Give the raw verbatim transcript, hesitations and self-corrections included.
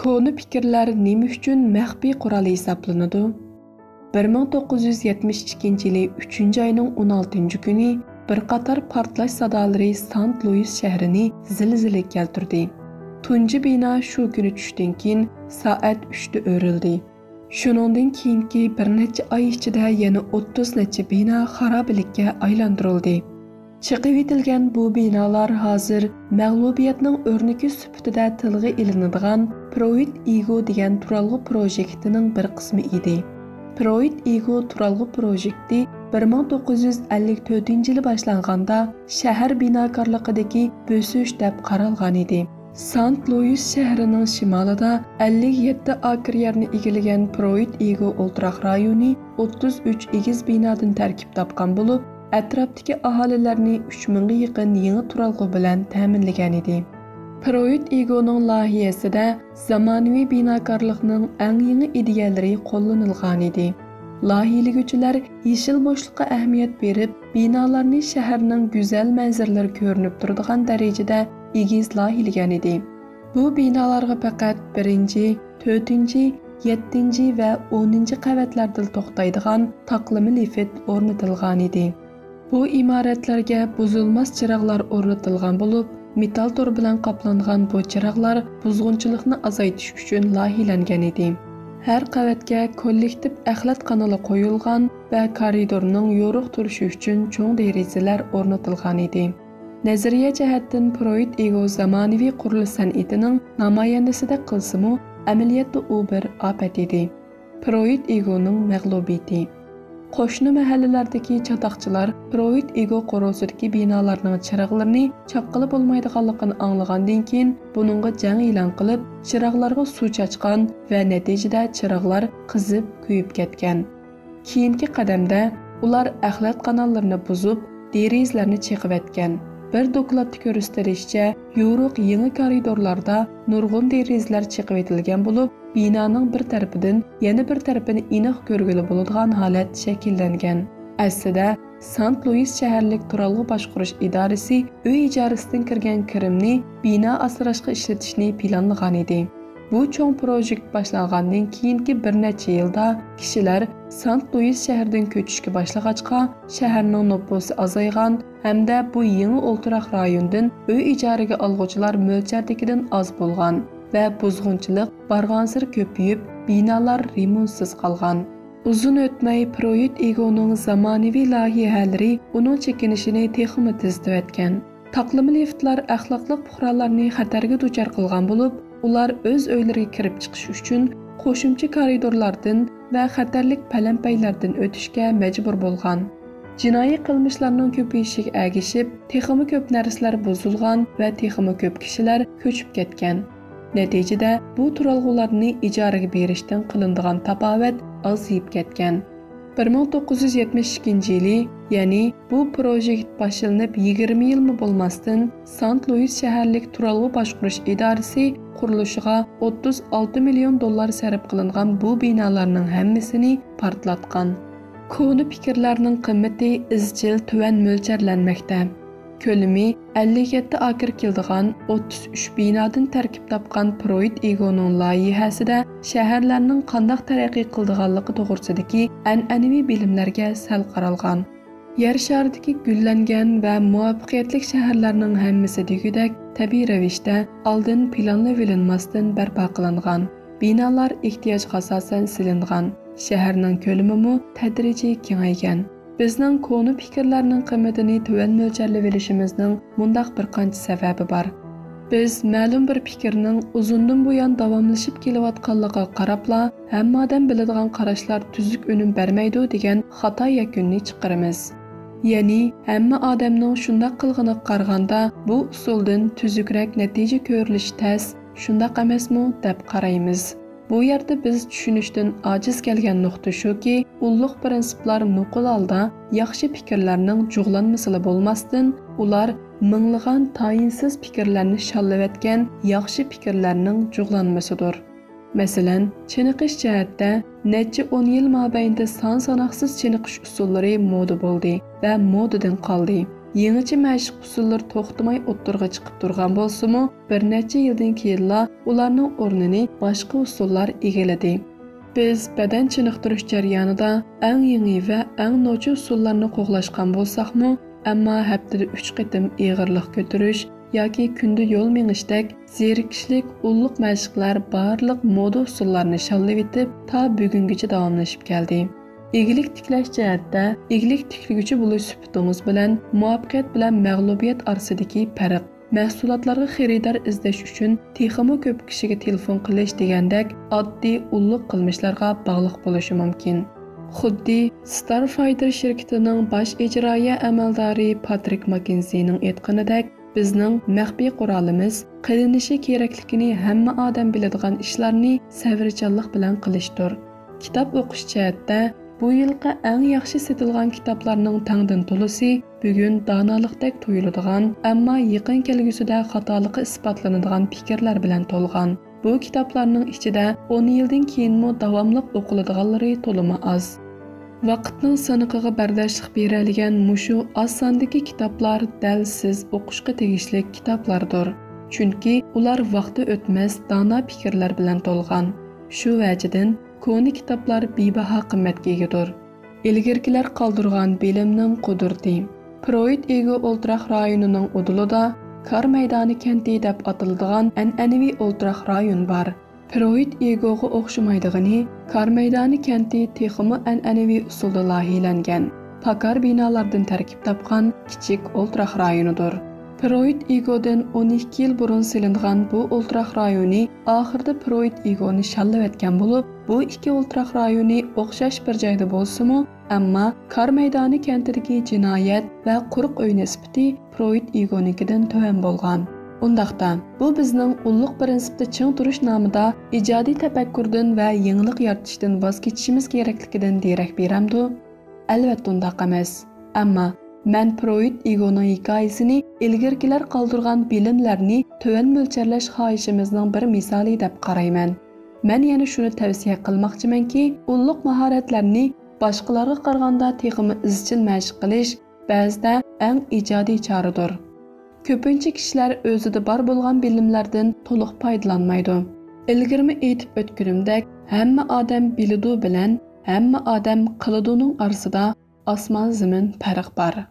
كونا پىكىرلەر نېمە ئۈچۈن مەخپىي قورال ھېسابلىنىدۇ؟ بىر مىڭ توققۇز يۈز يەتمىش ئىككىنچى يىلى ئۈچىنچى ئاينىڭ ئون ئالتىنچى كۈنى بىر قاتار پارتلاش سادالىرى سانت لويىس شەھىرىنى زىلزىلە كەلتۈردى. تۇنجى بىنا شۇ كۈنى چۈشتىن كېيىن سائەت ئۈچتە ئۆرۈلدى. شۇنىڭدىن كېيىنكى بىر نەچچە ئاي ئىچىدە يەنە ئوتتۇز نەچچە بىنا خارابىلىككە ئايلاندۇرۇلدى. چېقىۋېتىلگەن بۇ بىنالار ھازىر مەغلۇبىيەتنىڭ ئۆرنىكى سۈپىتىدە تىلغا ئېلىنىدىغان پرويد ئىگو دېگەن تۇرالغۇ پروژېكتىنىڭ بىر قىسمى ئىدى. پرويد ئىگو تۇرالغۇ پروژېكتى بىر مىڭ توققۇز يۈز ئەللىك تۆتىنچى يىلى باشلانغاندا، شەھەر بىناكارلىقىدىكى بۆسۈش دەپ قارالغان ئىدى. سانت لويىس شەھىرىنىڭ شىمالىدا ئەللىك يەتتە ئاكىر يەرنى ئىگىلىگەن پرويد ئىگو ئولتۇراق رايونى ئوتتۇز ئۈچ ئېگىز بىنادىن تەركىب تاپقان بولۇپ، ئەتراپتىكى ئاھالىلەرنى ئۈچ مىڭغا يېقىن يېڭى تۇرالغۇ بىلەن تەمىنلىگەن ئىدى. پرويد ئىگونىڭ لايىھەسىدە زامانىۋى بىناكارلىقنىڭ ئەڭ يېڭى ئىدىيەلىرى قوللىنىلغانىدى. لايىھىلىگۈچىلەر يېشىل بوشلۇققا ئەھمىيەت بېرىپ، بىنالارنى شەھەرنىڭ گۈزەل مەنزىرىلىرى كۆرۈنۈپ تۇرىدىغان دەرىجىدە ئېگىز لايىھىلىگەنىدى. بۇ بىنالارغا پەقەت بىرىنچى، تۆتىنچى، يەتتىنچى ۋە ئونىنچى قەۋەتلەردىلا توختايدىغان تاقلىما لىفىت ئورنىتىلغانىدى. بۇ ئىمارەتلەرگە بۇزۇلماس چىراغلار ئورنىتىلغان بولۇپ، مېتال تور بىلەن قاپلانغان بۇ چىراغلار بۇزغۇنچىلىقنى ئازايتىش ئۈچۈن لايىھىلەنگەن ئىدى. ھەر قەۋەتكە كوللېكتىپ ئەخلەت قانىلى قويۇلغان ۋە كارىدورنىڭ يورۇق تۇرۇشى ئۈچۈن چوڭ دېرىزىلەر ئورنىتىلغان ئىدى. نەزەرىيە جەھەتتىن پرويد ئىگو زامانىۋى قۇرۇلۇش سەنئىتىنىڭ نامايەندىسىدەك قىلسىمۇ، ئەمەلىيەتتە ئۇ بىر ئاپەت ئىدى. پرويد ئىگونىڭ مەغلۇبىيىتى. قوشنا مەھەللىلەردىكى چاتاقچىلار پرويد ئىگو قورۇسىدىكى بىنالارنىڭ چىراغلىرىنى چاققىلى بولمايدىغانلىقىنى ئاڭلىغاندىن كېيىن، بۇنىڭغا جەڭ ئېلان قىلىپ، چىراغلارغا سۇ چاچقان ۋە نەتىجىدە چىراغلار قىزىپ، كۆيۈپ كەتكەن. كېيىنكى قەدەمدە ئۇلار ئەخلەت قاناللىرىنى بۇزۇپ، دېرىزىلەرنى چېقىۋەتكەن. بىر دوكلاتتا كۆرسىتىلىشىچە، يورۇق يېڭى كارىدورلاردا نۇرغۇن دېرىزىلەر چېقىۋېتىلگەن بولۇپ، بىنانىڭ بىر تەرىپىدىن يەنە بىر تەرىپىنى ئېنىق كۆرگىلى بولىدىغان ھالەت شەكىللەنگەن. ئەسلىدە، سانت لويىس شەھەرلىك تۇرالغۇ باشقۇرۇش ئىدارىسى ئۆي ئىجارىسىدىن كىرگەن كىرىمنى بىنا ئاسراشقا ئىشلىتىشنى پىلانلىغانىدى. بۇ چوڭ پروژېكت باشلانغاندىن كېيىنكى بىر نەچچە يىلدا كىشىلەر سانت لويىس شەھىرىدىن كۆچۈشكە باشلىغاچقا، شەھەرنىڭ نوپۇسى ئازايغان ھەمدە بۇ يېڭى ئولتۇراق رايونىدىن ئۆي ئىجارىگە ئالغۇچىلار مۆلچەردىكىدىن ئاز بولغان ۋە بۇزغۇنچىلىق بارغانسېرى كۆپىيىپ، بىنالار رېمونتسىز قالغان. ئۇزۇن ئۆتمەي پرويد ئىگونىڭ زامانىۋى لايىھەلىرى ئۇنىڭ چېكىنىشىنى تېخىمۇ تېزلىتىۋەتكەن. تاقلىما لىفتلار ئەخلاقلىق پۇقرالارنى خەتەرگە دۇچار قىلغان بولۇپ، ئۇلار ئۆز ئۆيلىرىگە كىرىپ چىقىش ئۈچۈن قوشۇمچە كارىدورلاردىن ۋە خەتەرلىك پەلەمپەيلەردىن ئۆتۈشكە مەجبۇر بولغان. جىنايى قىلمىشلارنىڭ كۆپىيىشىگە ئەگىشىپ، تېخىمۇ كۆپ نەرسىلەر بۇزۇلغان ۋە تېخىمۇ كۆپ كىشىلەر كۆچۈپ كەتكەن. نەتىجىدە، بۇ تۇرالغۇلارنى ئىجارىگە بېرىشتىن قىلىنىدىغان تاپاۋەت ئازىيىپ كەتكەن. بىر مىڭ توققۇز يۈز يەتمىش ئىككىنچى يىلى، يەنى بۇ پروژېكت باشلىنىپ يىگىرمە يىلمۇ بولماستىن، سانت لويىس شەھەرلىك تۇرالغۇ باشقۇرۇش ئىدارىسى قۇرۇلۇشىغا ئوتتۇز ئالتە مىليون دوللار سەرپ قىلىنغان بۇ بىنالارنىڭ ھەممىسىنى پارتلاتقان. كونا پىكىرلەرنىڭ قىممىتى ئىزچىل تۆۋەن مۆلچەرلەنمەكتە. كۆلىمى ئەللىك يەتتە ئاكىر كېلىدىغان ئوتتۇز ئۈچ بىنادىن تەركىب تاپقان پرويد ئىگونىڭ لايىھەسىدە شەھەرلەرنىڭ قانداق تەرەققىي قىلىدىغانلىقى توغرىسىدىكى ئەنئەنىۋى بىلىملەرگە سەل قارالغان. يەر شارىدىكى گۈللەنگەن ۋە مۇۋەپپەقىيەتلىك شەھەرلەرنىڭ ھەممىسى دېگۈدەك تەبىئىي رەۋىشتە ئالدىن پىلانلىۋېلىنماستىن بەرپا قىلىنغان. بىنالار ئېھتىياجغا ئاساسەن سېلىنغان. شەھەرنىڭ كۆلىمىمۇ تەدرىجىي كېڭەيگەن. بىزنىڭ كونا پىكىرلەرنىڭ قىممىتىنى تۆۋەن مۆلچەرلىۋېلىشىمىزنىڭ مۇنداق بىر قانچە سەۋەبى بار. بىز مەلۇم بىر پىكىرنىڭ ئۇزۇندىن بۇيان داۋاملىشىپ كېلىۋاتقانلىقىغا قاراپلا، ھەممە ئادەم بىلىدىغان قاراشلار تۈزۈك ئۈنۈم بەرمەيدۇ دېگەن خاتا يەكۈننى چىقىرىمىز. يەنى، ھەممە ئادەمنىڭ شۇنداق قىلغىنىغا قارىغاندا، بۇ ئۇسۇلدىن تۈزۈكرەك نەتىجە كۆرۈلۈشى تەس، شۇنداق ئەمەسمۇ، دەپ قارايمىز. بۇ يەردە بىز چۈشىنىشتىن ئاجىز كەلگەن نۇقتا شۇكى، ئۇللۇق پىرىنسىپلار نوقۇل ھالدا ياخشى پىكىرلەرنىڭ جۇغلانمىسىلا بولماستىن، ئۇلار مىڭلىغان تايىنسىز پىكىرلەرنى شاللىۋەتكەن ياخشى پىكىرلەرنىڭ جۇغلانمىسىدۇر. مەسىلەن، چېنىقىش جەھەتتە نەچچە ئون يىل مابەينىدە سان-ساناقسىز چېنىقىش ئۇسۇللىرى مودا بولدى ۋە مودىدىن قالدى. يېڭىچە مەشىق ئۇسۇللىرى توختىماي ئوتتۇرىغا چىقىپ تۇرغان بولسىمۇ، بىر نەچچە يىلدىن كېيىنلا ئۇلارنىڭ ئورنىنى باشقا ئۇسۇللار ئىگىلىدى. بىز بەدەن چېنىقتۇرۇش جەريانىدا ئەڭ يېڭى ۋە ئەڭ نوچى ئۇسۇللارنى قوغلاشقان بولساقمۇ، ئەمما ھەپتىدە ئۈچ قېتىم ئېغىرلىق كۆتۈرۈش ياكى كۈندە يول مېڭىشتەك زېرىكىشلىك ئۇللۇق مەشىقلەر بارلىق مودا ئۇسۇللارنى شاللىۋېتىپ، تا بۈگۈنگىچە داۋاملىشىپ كەلدى. ئىگىلىك تىكلەش جەھەتتە ئىگىلىك تىكلىگۈچى بولۇش سۈپىتىڭىز بىلەن مۇۋەپپەقىيەت بىلەن مەغلۇبىيەت ئارىسىدىكى پەرق، مەھسۇلاتلارغا خېرىدار ئىزدەش ئۈچۈن تېخىمۇ كۆپ كىشىگە تېلېفون قىلىش دېگەندەك ئاددىي ئۇللۇق قىلمىشلارغا باغلىق بولۇشى مۇمكىن. خۇددى Starfighter شىركىتىنىڭ باش ئىجرائىيە ئەمەلدارى پاترىك ماككېنزىنىڭ ئېيتقىنىدەك، بىزنىڭ مەخپىي قورالىمىز قىلىنىشى كېرەكلىكىنى ھەممە ئادەم بىلىدىغان ئىشلارنى سەۋرچانلىق بىلەن قىلىشتۇر. كىتاب ئوقۇش جەھەتتە بۇ يىلقى ئەڭ ياخشى سېتىلغان كىتابلارنىڭ تەڭدىن تولىسى بۈگۈن دانالىقتەك تۇيۇلىدىغان، ئەمما يېقىن كەلگۈسىدە خاتالىقى ئىسپاتلىنىدىغان پىكىرلەر بىلەن تولغان. بۇ كىتابلارنىڭ ئىچىدە ئون يىلدىن كېيىنمۇ داۋاملىق ئوقۇلىدىغانلىرى تولىمۇ ئاز. ۋاقىتنىڭ سىنىقىغا بەرداشلىق بېرەلىگەن مۇشۇ ئاز ساندىكى كىتابلار دەل سىز ئوقۇشقا تېگىشلىك كىتابلاردۇر. چۈنكى ئۇلار ۋاقتى ئۆتمەس دانا پىكىرلەر بىلەن تولغان. شۇ ۋەجىدىن كونا كىتابلار بىباھا قىممەتكە ئىگىدۇر. ئىلگىرىكىلەر قالدۇرغان بىلىمنىڭ قۇدرىتى. پرويد ئىگو ئولتۇراق رايونىنىڭ ئۇدۇلىدا كار مەيدانى كەنتى دەپ ئاتىلىدىغان ئەنئەنىۋى ئولتۇراق رايون بار. پرويد ئىگوغا ئوخشىمايدىغىنى، كار مەيدانى كەنتى تېخىمۇ ئەنئەنىۋى ئۇسۇلدا لايىھەلەنگەن، پاكار بىنالاردىن تەركىب تاپقان كىچىك ئولتۇراق رايونىدۇر. پرويد ئىگودىن ئون ئىككى يىل بۇرۇن سېلىنغان بۇ ئولتۇراق رايونى ئاخىرىدا پرويد ئىگونى شاللىۋەتكەن بولۇپ، بۇ ئىككى ئولتۇراق رايونى ئوخشاش بىر جايدا بولسىمۇ، ئەمما كار مەيدانى كەنتىدىكى جىنايەت ۋە قۇرۇق ئۆي نىسبىتى پرويد ئىگونىڭكىدىن تۆۋەن بولغان. ئۇنداقتا، بۇ بىزنىڭ ئۇللۇق پىرىنسىپتا چىڭ تۇرۇش نامىدا ئىجادىي تەپەككۇردىن ۋە يېڭىلىق يارىتىشتىن ۋاز كېچىشىمىز كېرەكلىكىدىن دېرەك بېرەمدۇ؟ ئەلۋەتتە ئۇنداق ئەمەس. ئەمما مەن پرويد ئىگونىڭ ھېكايىسىنى ئىلگىرىكىلەر قالدۇرغان بىلىملەرنى تۆۋەن مۆلچەرلەش خاھىشىمىزنىڭ بىر مىسالى دەپ قارايمەن. مەن يەنە شۇنى تەۋسىيە قىلماقچىمەنكى، ئۇللۇق ماھارەتلەرنى باشقىلارغا قارىغاندا تېخىمۇ ئىزچىل مەشىق قىلىش بەزىدە ئەڭ ئىجادىي چارىدۇر. كۆپىنچە كىشىلەر ئۆزىدە بار بولغان بىلىملەردىن تولۇق پايدىلانمايدۇ. ئىلگىرىمۇ ئېيتىپ ئۆتكىنىمدەك، ھەممە ئادەم بىلىدۇ بىلەن ھەممە ئادەم قىلىدۇنىڭ ئارىسىدا ئاسمان زېمىن پەرق بار.